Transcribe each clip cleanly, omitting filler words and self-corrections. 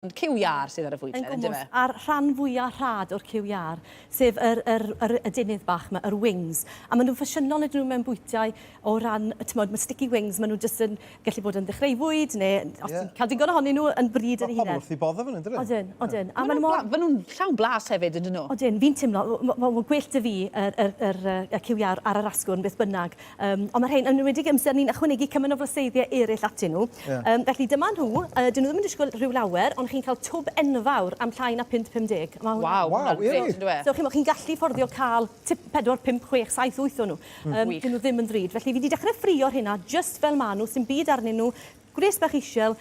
Ond cyw iâr sydd ar y fwydlen, Yn yndyfe? gwmws, a'r rhan fwya rhad o'r cyw iâr, sef yr, yr, yr adenydd bach 'ma, yr wings. A maen nhw'n ffasiynol ydyn nhw mewn bwytiau o ran, t'mod, ma' sticky wings, maen nhw jyst yn gallu bod yn ddechreufwyd, neu os ti'n cael digon ohonyn nhw yn bryd yn eu Mae hunain. pobl wrth eu bodde efo nhw, yndydyn? Odyn, odyn. A Maen maen nhw'n nhw mor... Maen nhw'n llawn blas hefyd, ydyn nhw? Odyn, fi'n timlo, wel gwell 'da fi yr, yr, yr, y cyw iâr ar yr asgwrn, beth bynnag. Yym, ond mae rhein, yn enwedig amser ni'n ychwanegu cymaint o flaseiddiau eraill atyn nhw. Ie. Yym, felly dyma nhw. Yy, dyn nhw ddim yn disgwyl rhyw lawer, ond chi'n cael twb enfawr am llai na punt 50. Ma' hwnna... Waw, ma' hwnna'n grêt, yndyw e? So chi'mod, chi'n gallu fforddio cael tip 4, 5, 6, 7, 8 o nhw. Yym, dyn nhw ddim yn ddrud. Felly fi 'di dechrau ffrio'r rheina jyst fel maen nhw, s'im byd arnyn nhw, gwres bach isiel,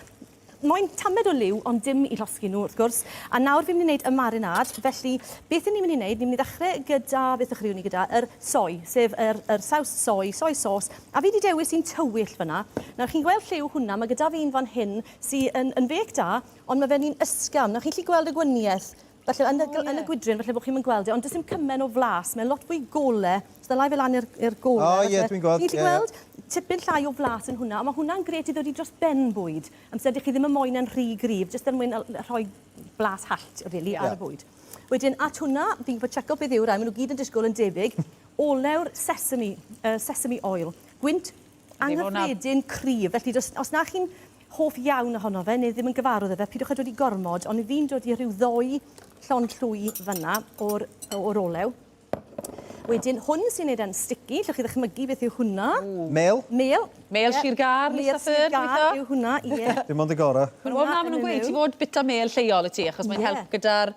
Moyn tamed o liw, ond dim i llosgi nhw, wrth gwrs. A nawr fi'n mynd i wneud y marinade, felly beth 'yn ni'n mynd i wneud, ni'n mynd i ddechrau gyda, beth ddechreuwn ni gyda, yr soy, sef yr, yr saws soy, soy sauce, a fi 'di dewis un tywyll fan'na. Nawr chi'n gweld lliw hwnna, mae gyda fi un fan hyn sy yn, yn fêc da, ond mae fe'n un ysgafn. Nawr chi'n gallu gweld y gwaniaeth, falle yn y, yn y gwydryn, falle bod chi'm yn gweld e, ond does dim cymaint o flas, mae'n lot fwy gole. So ddylai fe lan i'r i'r gole. O ie, dwi'n gweld. Chi'n gallu gweld? Tipyn llai o flas yn hwnna, ond mae hwnna'n grêt i ddod i dros ben bwyd. Amser dych chi ddim yn moyn e'n rhy gryf, jyst er mwyn rhoi blas hallt, really, ar y bwyd. Wedyn, at hwnna, fi'n gwybod checo beth yw'r rai, maen nhw gyd yn disgwyl yn debyg, olew'r sesame, sesame oil. Gwynt anghyffredin cryf, felly does, os na chi'n hoff iawn ohono fe, neu ddim yn gyfarwydd â fe, pidwch â dod i gormod, ond fi'n dod i rhyw ddoi llond llwy fyna o'r, o'r olew. Wedyn, hwn sy'n neud e'n sticky, llwch chi ddychmygu beth yw hwnna. Mêl? Mêl. Mêl Sir Gâr, Lisa Fearn, Mêl Sir Gâr yw hwnna, ie. Dim ond y gorau. Maen nhw, na, maen nhw'n gweud ti fod bita mêl lleol i ti, achos mae'n help gyda'r...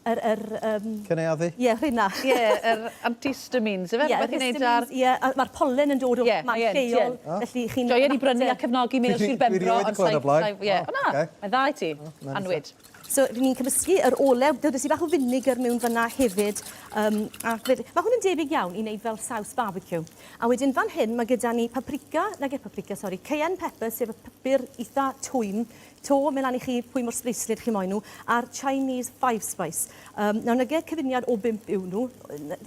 Yr, yr, um... Cynaeafu? Ie, rheina. Ie, yr antihistamines, ife? Ie, yr histamines, ie, a mae'r polen yn dod o man lleol, felly chi'n... Joia ni brynu a cefnogi mêl Sir Benfro, ond Dwi erioed 'di clywed o'r blaen. Ie, o na, mae'n dda i ti, annwyd. So ry'n ni'n cymysgu yr olew, dodais i bach o finegr mewn fyna hefyd, um, ac fed, mae hwn yn debyg iawn i wneud fel saws barbecue. A wedyn fan hyn mae gyda ni paprika, nage paprika, sori, cayenne pepper, sef y pupur eitha twym, to, mae lan i chi pwy mor sbreislyd chi moyn nhw, a'r Chinese five spice. Um, nawr nage cyfuniad o bump yw nhw,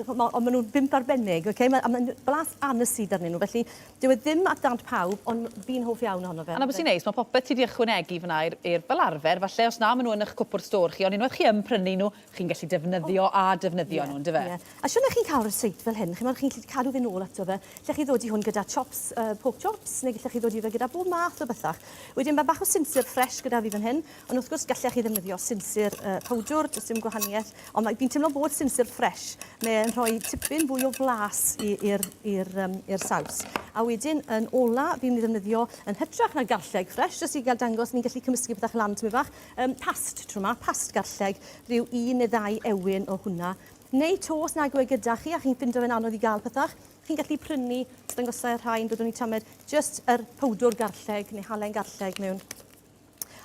ond maen nhw'n bump arbennig, okay? Ma, a mae'n blas aniseed arnyn nhw, felly Dyw e ddim at ddant pawb, ond fi'n hoff iawn ohono fe. A 'na be sy'n neis, mae popeth ti 'di ychwanegu fan'na i'r i'r fel arfer, falle os na maen nhw yn eich cwpwrdd stôr chi, ond unwaith chi yn prynu nhw, chi'n gallu defnyddio a defnyddio nhw, yndyfe? Ie. A shwt chi'n cael ryseit fel hyn, chimod, chi'n gallu cadw fe nôl ato fe. Lle chi ddod i hwn gyda chops, pork chops, neu gallech chi ddod i fe gyda bob math o bethach. Wedyn mae bach o sinsir ffresh gyda fi fan hyn, ond wrth gwrs gallech chi ddefnyddio sinsir powdwr, does dim gwahaniaeth. Ond mae, fi'n teimlo bod sinsir ffresh, mae e'n rhoi tipyn fwy o flas i'r i'r um, i'r saws. A wedyn, yn ola, fi'n mynd i ddefnyddio, yn hytrach na garlleg ffresh, jyst i gael dangos ni'n gallu cymysgu pethau lan tymed bach, um, past tro 'ma, past garlleg, rhyw un neu ddau ewin o hwnna. Neu to, os nag yw e gyda chi a chi'n ffindo fe'n anodd i gael pethach, chi'n gallu prynu, dangosai'r rhain, dodwn ni tamed, jyst yr powdwr garlleg neu halen garlleg mewn.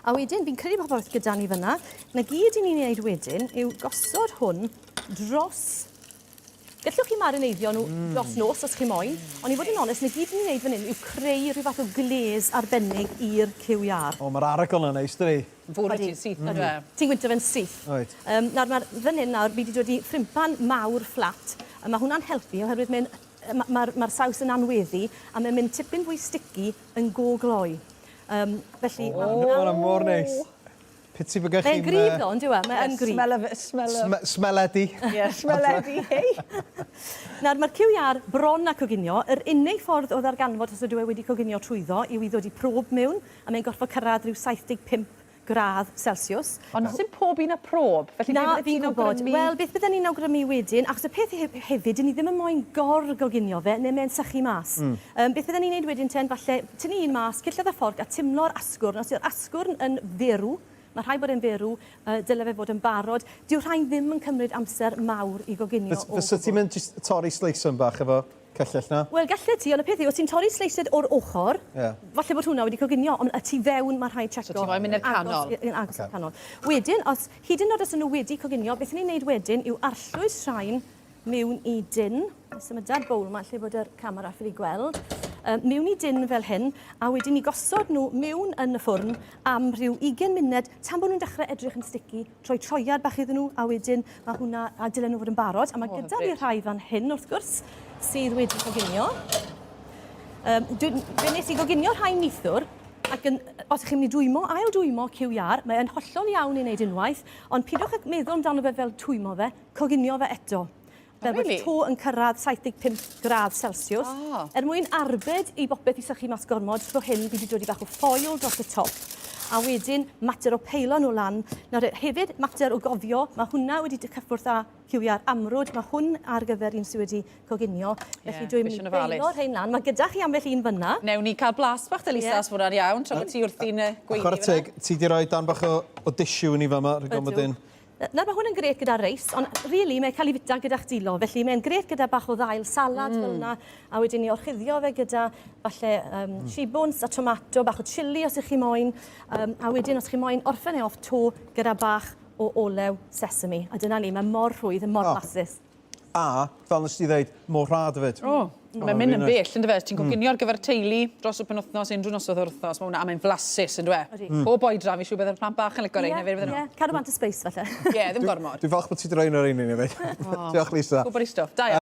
A wedyn, fi'n credu bod popeth gyda ni fyna. Na gyd i ni'n ei wneud wedyn yw gosod hwn dros... Gallwch chi marineiddio nhw dros nos os chi moyn, ond i fod yn onest, na gyd ni'n wneud fan hyn yw creu rhyw fath o glaze arbennig i'r cyw iâr. O, mae'r arogl yna'n neis, dydi? Fwrw ti'n syth, on'd yw e? Ti'n gwyntio fe'n syth. Wyt. Um, nawr, mae'r fan hyn nawr, fi wedi dod i ffrimpan mawr fflat, a mae hwnna'n helpu oherwydd mae'n mae'r ma saws yn anweddu a mae'n mynd tipyn fwy sticky yn go gloi. Um, felly, oh, mae hwnna... Hwnna mor neis. Piti bod Mae'n gryf ddo, on'd yw e? Mae yn gryf. Smell of, smell of... Smeledi. Ie, smeledi, hei. Nawr, mae'r cyw iâr bron a coginio. Yr unig ffordd o ddarganfod os ydw e wedi coginio trwyddo yw i ddod i prob mewn, a mae'n gorfod cyrraedd rhyw 75 gradd Celsius. Ond does dim pob un â prob, felly Na, be fyddet fi'n ti'n gwybod. awgrymu? Wel, beth bydden ni'n awgrymu wedyn, achos y peth hefyd, 'dyn ni ddim yn moyn gor-goginio fe, neu mae'n sychu mas. Yym, beth bydden ni'n neud wedyn ten, falle tynnu un mas, cillad â fforc a timlo'r asgwrn. Os yw'r asgwrn yn ferw, mae rhaid bod e'n ferw, yy, dyle fe fod yn barod. Dyw rhain ddim yn cymryd amser mawr i goginio o gwbl. Fysa ti'n mynd jyst torri sleisen bach efo cyllell 'na? Wel, gallet ti, ond y peth yw, os ti'n torri sleised o'r ochr, Ie. falle bod hwnna wedi coginio, ond y tu fewn mae rhaid checo. So ti moyn mynd i'r canol? Agos, yn agos i'r canol. Wedyn, os, hyd yn oed os ydyn nhw wedi coginio, beth ni'n neud wedyn yw arllwys rhain mewn i dun. Symuda'r bowl 'ma lle bod yr camera ffili gweld. Um, mewn i dun fel hyn, a wedyn ni gosod nhw mewn yn y ffwrn am rhyw 20 munud tan bod nhw'n dechrau edrych yn sticky. Troi troiad bach iddyn nhw a wedyn mae hwnna, a dylen nhw fod yn barod. A mae gyda fi rhai fan hyn wrth gwrs sydd wedi coginio. Um, dwi, fe nes i goginio rhai neithiwr. Ac yn, os ych chi'n mynd i dwymo, ail dwymo cyw iâr, mae yn hollol iawn i wneud unwaith, ond pidwch â meddwl amdano fe fel twymo fe, coginio fe eto. Fel bod really? to yn cyrraedd 75 gradd Celsius. Ah. Er mwyn arbed i bopeth i sychu mas gormod, tro hyn fi wedi dod i bach o ffoil dros y top. A wedyn, mater o peilo nhw lan. Nawr, hefyd, mater o gofio, mae hwnna wedi cyffwrdd â cyw iâr amrwd. Mae hwn ar gyfer un sydd wedi coginio. Felly Ie, dwi'n mynd beth i yn ofalus. beilo rhein lan. Mae gyda chi ambell un fyna. Newn ni cael blas bach de Lisa, Ie. os fod hwnna'n iawn, tra bod ti wrthi'n gweini Chwarae fan'na. teg, ti di roi dan bach o, o disiw i ni fama, rhaid gwybod Ydw. dyn. Nawr mae hwn yn grêt gyda reis, ond really mae'n cael ei fita gyda'ch dilo, felly mae'n grêt gyda bach o ddail salad fel yna, a wedyn ni orchuddio fe gyda falle shibwns a tomato, bach o chilli os ych chi moyn, a wedyn os chi moyn orffen e off to gyda bach o olew sesame. A dyna ni, mae mor rhwydd, mor flasus. A, fel nes ti ddeud, mor rhad hefyd. O, mae'n mynd yn really bell, yn dyfe? Ti'n coginio ar gyfer teulu dros y penwthnos, unrhyw noswaith o'r wythnos, mae hwnna, a mae'n flasus, yn dyfe? Ydi. Pob oedran, fi siŵr bydd y plant bach yn licio rein hefyd, bydden nhw. Ie, cadw bant y space falle. Ie, ddim gormod. Dwi'n falch bod ti wedi rhoi un o'r ein i ni hefyd. Diolch, Lisa. Gwybod i stwff. Da iawn.